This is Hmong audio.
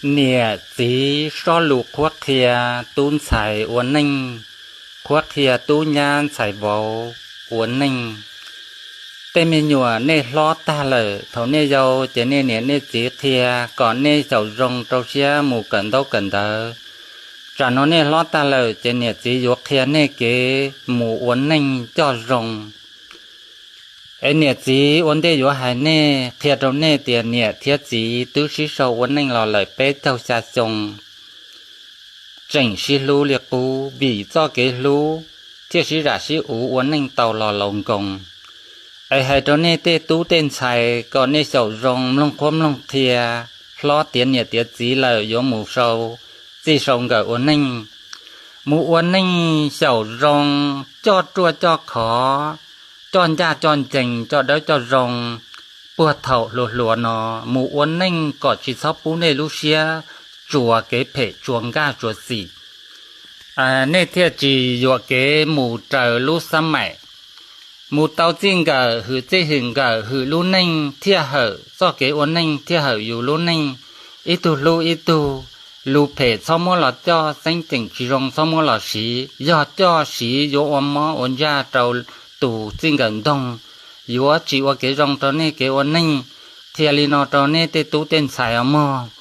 Niam txiv sob lus qhuab qhia tub ntxhais ua neej, qhuab qhia tub nyab ntxhais vauv ua neej. Tej me nyuam nej hlob tag lawm, thaum nej yau ces nej niam nej txiv qhia kom nej xyaum zoo rau siab mus kawm ntaub kawm ntawv. Tsam no nej hlob tag lawm ces niam txiv yuav qhia nej kev mus ua neej coj zoo. Es niam txiv ua ntej yuav hais nej, qhia rau nej tias niam thiab txiv twb sib sau ua neej los lawm peb caug xya xyoo, tseem sib hlub li qub, vim txoj kev hlub thiaj sib zam sib uv ua neej tau los laus nkoos. Es hais rau nej tej tub tej ntxhais kom nej xyaum zoo mloog qhuab mloog qhia, hlob tiav niam tiav txiv lawm yuav mus sau txij sau nkawm ua neej. Mus ua neej xyaum zoo, coj ruaj coj khov, coj ncaj coj ncees, coj dawb coj zoo, puag thaum hluas hluas no mus ua neej kom tsis txhob pub nej lub siab tsuas kev phem tsuas nkaj tsuas xim, nej thiaj tsis yuam kev mus raws lub xab maim. Mus tau txij nkawm hwm txij hwm nkawm hwm lub neej thiaj hawm txoj kev ua neej thiaj hawm yus lub neej. Ib tug hlub ib tug, lus phem txhob muab los coj, xeeb ceem tsis zoo txhob muab los siv, yog coj siv yuav ua mob ua ntsaj rau tus txij nkawm ntoog, yuav tsis ua kev zoo rau nej kev ua neej. Qhia li no rau nej tej tub tej ntxhais os mog.